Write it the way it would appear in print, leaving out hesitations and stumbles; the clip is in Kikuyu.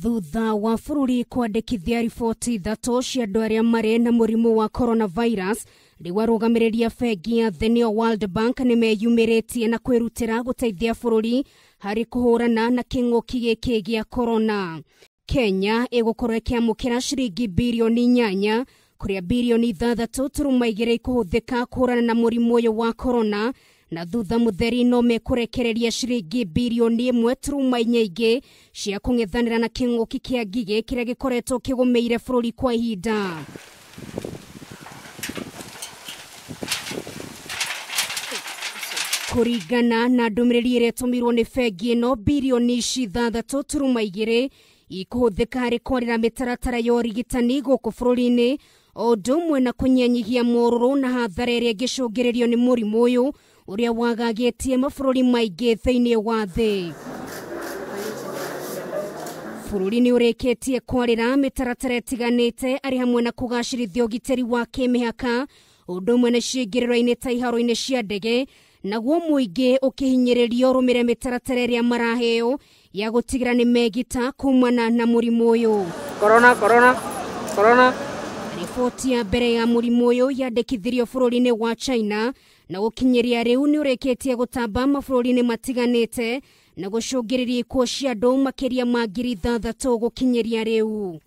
Thutha wa bũrũri kwandĩkithia riboti ithatũ cia andũ arĩa marĩ na mũrimũ wa coronavirus, rĩu arũgamĩrĩri a bengi ya thĩ nĩo World Bank nĩmeyumĩrĩtie na kwĩrutĩra gũteithia bũrũri harĩ kũhũrana na kĩng'ũki gĩkĩ gĩa corona. Kenya ĩgũkorwo ĩkĩamũkĩra ciringi birioni 8 kũrĩa birioni 6.2 ikũhũthĩka kũhũrana na mũrimũ ũyũ wa corona, na thutha mũtheri no mekũrekereria ciringi birioni 1.4 ingĩ cia kũng'ethanĩra na kĩng'ũki kĩa ngigĩ kĩrĩa gĩkoretwo kĩgũmĩire bũrũri kwa ihinda. Kũringana na ndũmĩrĩri ĩrĩa ĩtũmirwo nĩ bengi ĩno, birioni ici 6.2 ikũhũthĩka harĩ kwarĩra mĩtaratara ya ũrigitani gũkũ bũrũri-inĩ, o ũndũ ũmwe na kũnyihanyihia morũrũ na hathara ĩrĩa ĩngĩcũngĩrĩrio nĩ mũrimũ ũyũ ũrĩa wagagĩtie mabũrũri maingĩ thĩinĩ wa thĩ. Bũrũri nĩ ũrĩkĩtie kwarĩra mĩtaratara ĩtiganĩte arĩ hamwe na kũgacĩrithia ũgitĩri wa kĩmĩhaka, ũndũ ũmwe na ciingĩrĩro-inĩ ta iharo-inĩ cia ndege, naguo mũingĩ ũkĩhinyĩrĩrio ũrũmĩre mĩtaratara ĩrĩa maraheo ya gũtigĩra nĩ megita kumana na mũrimũ ũyũ. Corona, corona, corona. Riboti ya mbere ya mũrimũ ũyũ yandĩkithirio bũrũri-inĩ wa China, na gũkinyĩria rĩu nĩ ũrĩkĩtie gũtamba mabũrũri-inĩ matiganĩte na gũcũngĩrĩria ikuũ cia andũ makĩria ma 6,000 gũkinyĩria rĩu.